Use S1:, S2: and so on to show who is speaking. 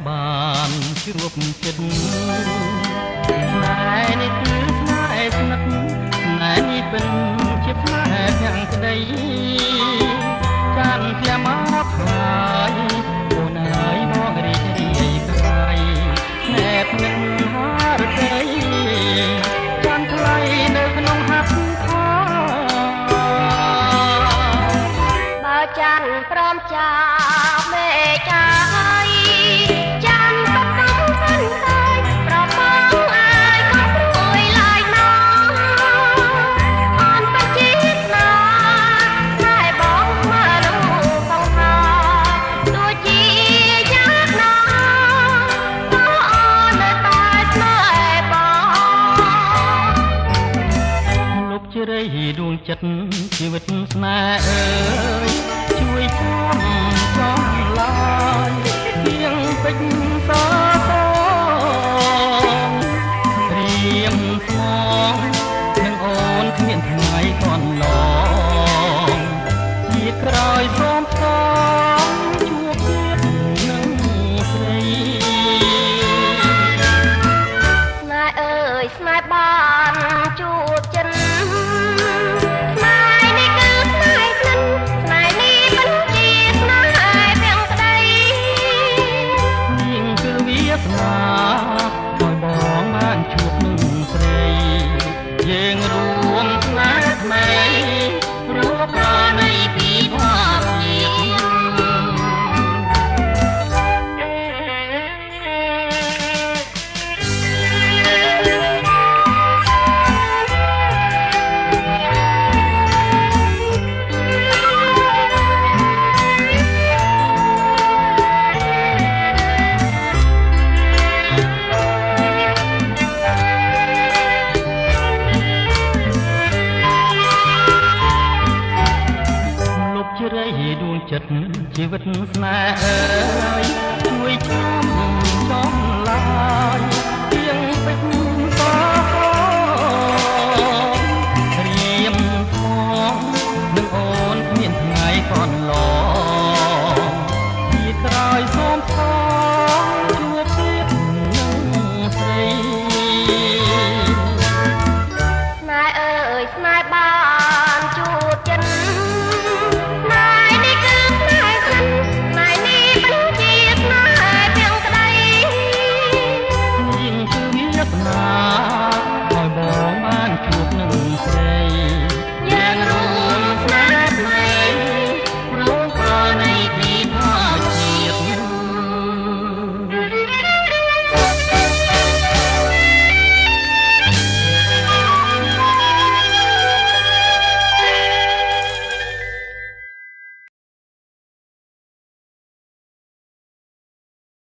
S1: បានជួបចិត្ត ស្នេហ៍នេះគឺស្នេហ៍ស្និទ្ធ ស្នេហ៍នេះពិនជាស្នេហ៍ទាំងក្តី ចានធ្លាមកហើយអូនអើយ បងរីករាយក្រៃណែបនឹងហារតី ចានថ្លៃនៅក្នុងហាត់ថា
S2: បើចានព្រមចាមេចាយ ចានក៏កំសិនតែប្របងអើយ ក៏ព្រួយឡើយណោ អនបជាស្នាតែបងមកនោះសង្ហា ទោះជាយ៉ាងណាក៏អូននៅតែស្នេហ៍បង
S1: លុបជ្រៃដួងចិត្តជីវិតស្នេហ៍អើយ ជួយចាំចំឡាយ ទៀងពេជ្រសសងរៀមស្មងនឹងអូន គ្មានថ្ងៃកន្លងជាក្រោយ សូមផ្សងជួបទៀតនឹងស្រី
S2: ស្នេហ៍អើយ ស្នេហ៍បានជួបចិន ស្នេហ៍នេះគឺស្នេហ៍ស្និទ្ធ ស្នេហ៍នេះមិនជាស្នេហ៍ទាំងក្តី
S1: នាងគឺវាសនាឲ្យបងបានជួបនឹងស្រី យើងរួមស្នេហ៍ថ្មី រួបប្រណីពីភពជាតិ លុបជ្រៃដួងចិត្តជីវិតស្នេហ៍អើយ